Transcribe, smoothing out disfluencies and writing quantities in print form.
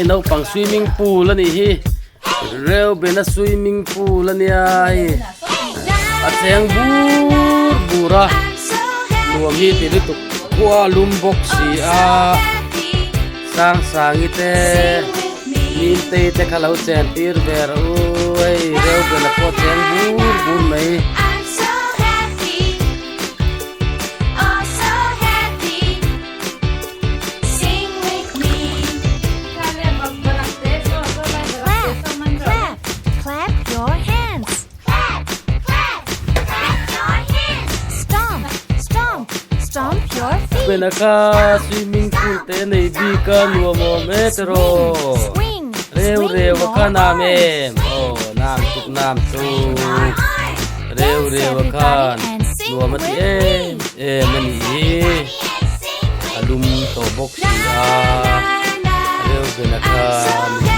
Naupang swimming pool a nih hi Reubena swimming pool a nia hei a cheng bur bur a nuam hi ti lutuk khua a lum bawk si a Sangsangi te Mimtei te kha lo chen tir ve rawh u hei Reubena pawh a cheng bur bur mai. Hmena kha swimming pool te a nei bik a nuam awm e tiraw reu reu a kha nam em aw nam tuk nam tuk reu reu a khan nuam a ti em em a nih hi a lum tawh bawk si a reu bena kha.